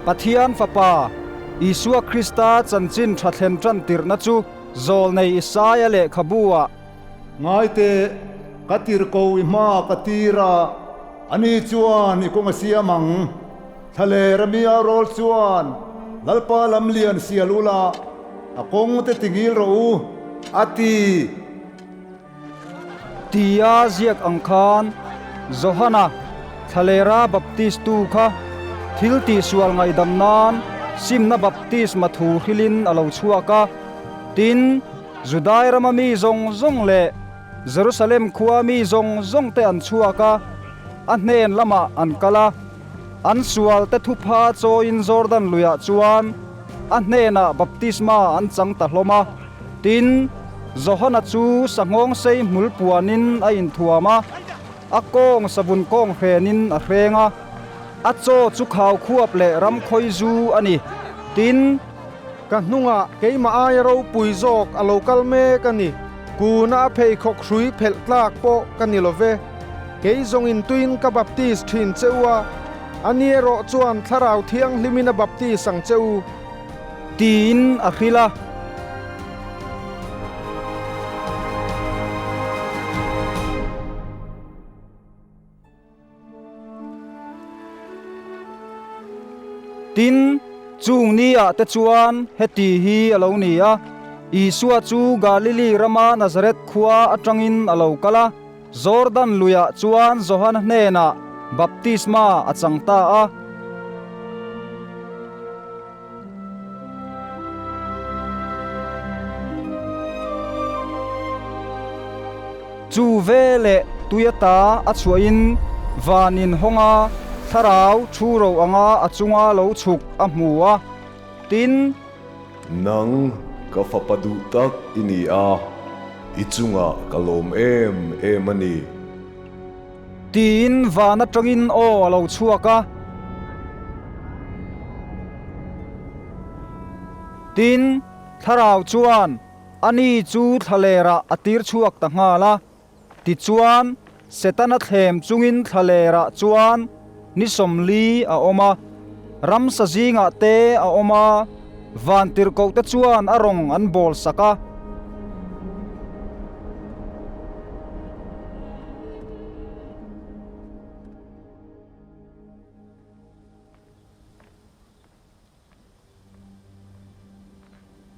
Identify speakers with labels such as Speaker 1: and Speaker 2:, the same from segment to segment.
Speaker 1: Pathian Fapa, Isua Krista chanchin tha thlen tan tirhna chu zawlnei Isaia lehkhabu-ah.
Speaker 2: Ngai teh, ka tirhko i hmaah ka tir a, ani chuan i kawng a siam ang. Thlalera mi a rawl chuan Lalpa lam lian sial ula, a kawng te tingil rawh u, a ti.
Speaker 1: Tia ziak ang khan Johana Thlalera Baptistu kha thil tihsual ngaihdam nan simna baptisma thu hrilin a lo chhuak a. Tin, Judai rama mi zawng zawng leh Jerusalem khua mi zawng zawng te an chhuak a, a hnen lamah an kal a. An sual te thupha chawiin Jordan luiah chuan a hnenah baptisma an chang ta hlawm a. Tin, Johana chu sanghawng sei hmul puanin a inthuam a, a kawng savun kawng hrenin a hreng a, a chaw chu khau khuap leh ram khawi zu a ni. Tin,
Speaker 3: Ka hnungah keimah aia ropui zawk a lo kal mek a ni. Kuna a pheikhawk hrui phelh tlak pawh ka ni lo ve. Kei zawngin tuin ka baptis thin che u a, ani erawh chuan Thlarau Thianghlimin a baptis ang che u.
Speaker 1: Tiin a hrilh a. Tin, chung ni-ah te chuan heti hi a lo ni a, Isua chu Galili rama Nazareth khua atangin a lo kal a, Jordan luiah chuan Johana hnenah baptisma a chang ta a. Chu veleh tui ata a chhuahin van inhawnga thlarau thu ro anga a chunga lo chhuk a hmu a, tin.
Speaker 4: Nang ka fapa duh tak i ni a, i chungah ka lawm em em a ni.
Speaker 1: Tiin van atangin aw a lo chhuak a. Tin, Thlarau chuan ani chu thlalerah a tir chhuak ta nghal a. Tichuan, Setana thlem chungin thlalerah chuan ni 40 a awm a. Ramsa zingah te a awm a, vantirhkohte chuan a rawng an bawl sak a.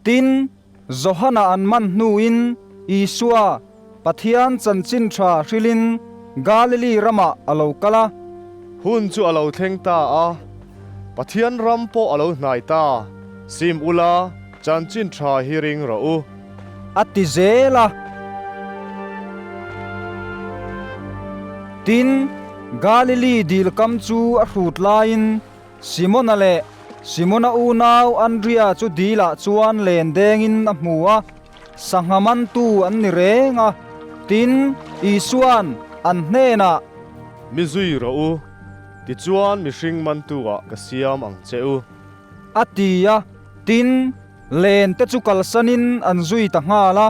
Speaker 1: Tin, Johana an man hnuin Isua, Pathian chanchin tha hrilin Galili ramah a lo kal a.
Speaker 5: Hun chu a lo thleng ta a, Pathian ram pawh a lo hnai ta. Sim ula, chanchin tha hi ring rawh u.
Speaker 1: A ti zel a. Tin, Galili dil kam chu a hrut laiin Simona leh Simona unau Andria chu dilah chuan len dengin a hmu a, sangha mantu an ni reng a. Tin, Isua'n an hnenah.
Speaker 5: Mi zui rawh u, tichuan mihring mantu-ah ka siam ang che u.
Speaker 1: A ti a. Tin, Len te chu kalsanin an zui ta nghal a,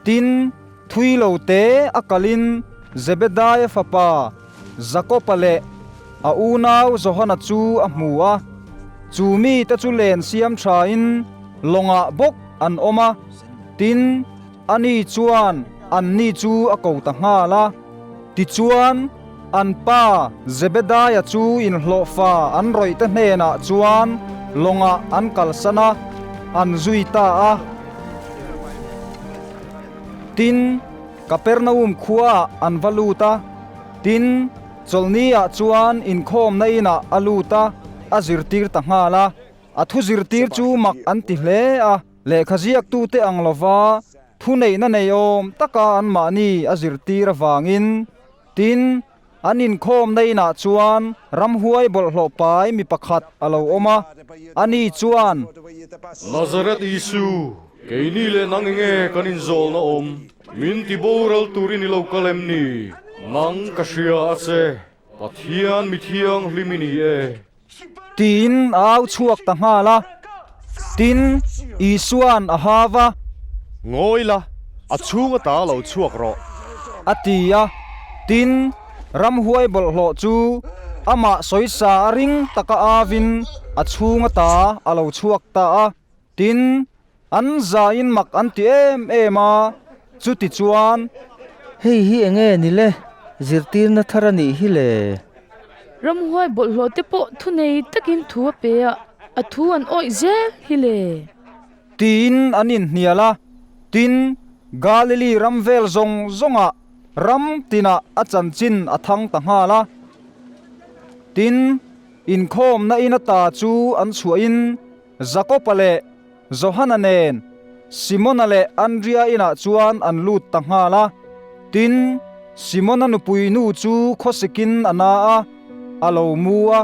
Speaker 1: tin, thui lo te a kalin Zebedaia fapa Jakoba leh a unau Johana chu a hmu a, chu mite chu len siam thain lawngah bawk an awm a, tin, ani chuan anni chu a ko ta nghal a. Tichuan, an pa Zebedaia chu inhlawhfa an rawihte hnenah chuan lawngah an kalsan a, an zui ta a. Tin, Kapernaum khuaah an va lut a, tin, chawlhniah chuan inkhawmna inah a lut a, a zirtir ta nghal a. A thu zirtir chu mak an ti hle a, lehkha ziaktute ang lova Thuneihna nei awm taka anmahni a zirtir avangin, tin, an inkhawmna inah chuan ramhuai bawlhhlawh pai mi pakhat a lo awm a, ani chuan.
Speaker 5: Nazareth Isu, keini leh nang enge kan inzawlna awm? Min ti boral turin i lo kal em ni? Nang ka hria a che, Pathian mi thianghlim i ni e.
Speaker 1: Tiin a au chhuak ta nghal a. Tin, Isua'n a hau va.
Speaker 5: Ngawi la, a chhung ata lo chhuak rawh.
Speaker 1: A ti a. Tin, ramhuai bawlhhlawh chu Amah sawisa a ring taka avin a chhung ata a lo chhuak ta a. Tin, an zain mak an ti em em a, chuti chuan.
Speaker 6: Hei hi eng nge ni le? Zirtirna thar a nih hi le.
Speaker 7: Ramhuai bawlhhlawh te pawh thunei takin thu a pe a, a thu an awih zel hi le.
Speaker 1: Tiin an inhnial a. Tin, Galili ram vel zawng zawngah ram tinah a chanchin a thang ta nghal a. Tin, inkhawmna in ata chu an chhuahin Jakoba leh Johana nen Simona leh Andria inah chuan an lut ta nghal a. Tin, Simona nupui nu chu khawsikin a na a, a lo mu a.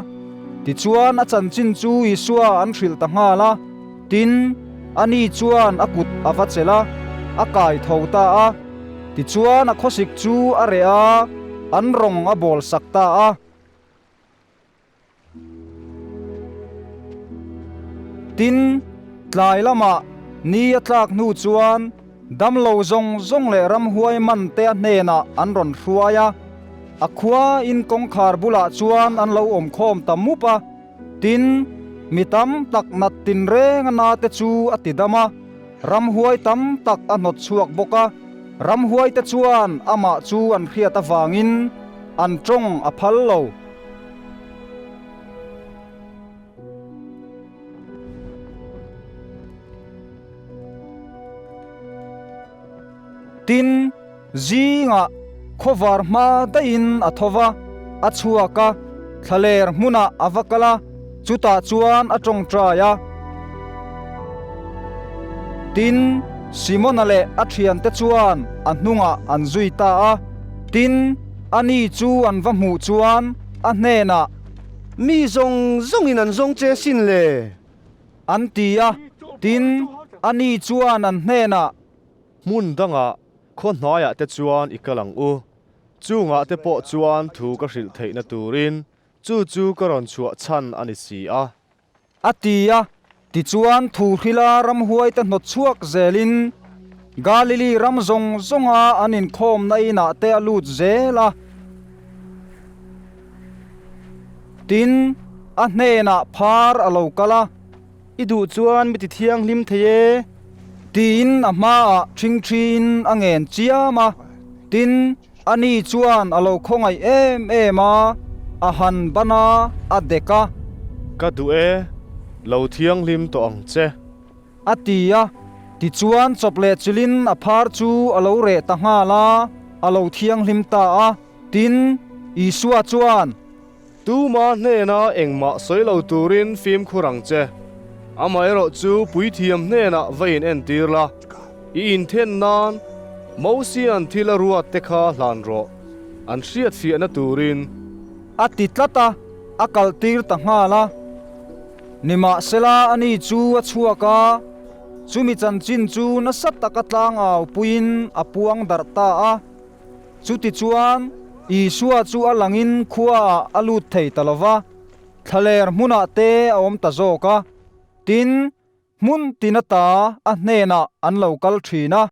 Speaker 1: Tichuan a chanchin chu Isua an hrilh ta nghal a. Tin, ani chuan a kut a va chelh a, a kai tho ta a. Tichuan a khawsik chu a reh a, an rawng a bawl sak ta a. Tin, tlai lamah ni a tlak hnu chuan damlo zawng zawng leh ramhuai man te a hnenah an rawn hruai a, a khua in kawngkhar bulah chuan an lo awm khawm ta mup a. Tin, mi tam tak nat tinreng a na te chu a ti dam a, ramhuai tam tak a hnawt chhuak bawk a. Ramhuai te chuan amah chu an hriat avangin an tawng a phal lo. Tin, zingah khawvar hma daihin a tho va, a chhuak a, thlaler hmunah a va kal a, chutah chuan a tawngtai a. Tin, Simona leh a thiante chuan a hnungah an zui ta a. Tin, ani chu an va hmuh chuan a hnenah.
Speaker 8: Mi zawng zawngin an zawng che sin le?
Speaker 1: An ti a. Tin, ani chuan an hnenah.
Speaker 5: Hmun dangah khaw hnaiah te chuan i kal ang u. Chungah te pawh chuan thu ka hrilh theihna turin chu chu ka rawn chhuah chhan a ni si a.
Speaker 1: A ti a, tichuan thu hrila ramhuaite hnawt chhuak zelin Galili ram zawng zawnga an inkhawmna inah te a lut zel a. Tin, a hnenah phar a lo kal a.
Speaker 8: I duh chuan mi ti thianghlim thei e.
Speaker 1: Tiin a hmaah ṭhingṭhiin a ngen chiam a. Tin, ani chuan a lo khawngaih em em a, a han ban a, a dek a.
Speaker 5: Ka duh e, lo thianghlim tawh ang che.
Speaker 1: A ti a, tichuan chawp leh chilin a phar chu a lo reh ta nghal a, a lo thianghlim ta a. Tin, Isua chuan.
Speaker 5: Tuma hnena engmah sawi lo turin fimkhur ang che. Amaherawh chu puithiam hnenah va in entir la, i inthen nan Mosia'n thil a ruat te kha hlan rawh, an hriatfiahna turin.
Speaker 1: A ti tlat a, a kaltir ta nghal a. Nimahsela ani chu a chhuak a, chumi chanchin chu nasa taka tlangau puiin a puang darh ta a. Chutichuan, Isua chu a langin khuaah a lut thei ta lo va, thlaler hmunah te a awm ta zawk a. Tin, hmun tin ata a hnenah an lo kal thin a.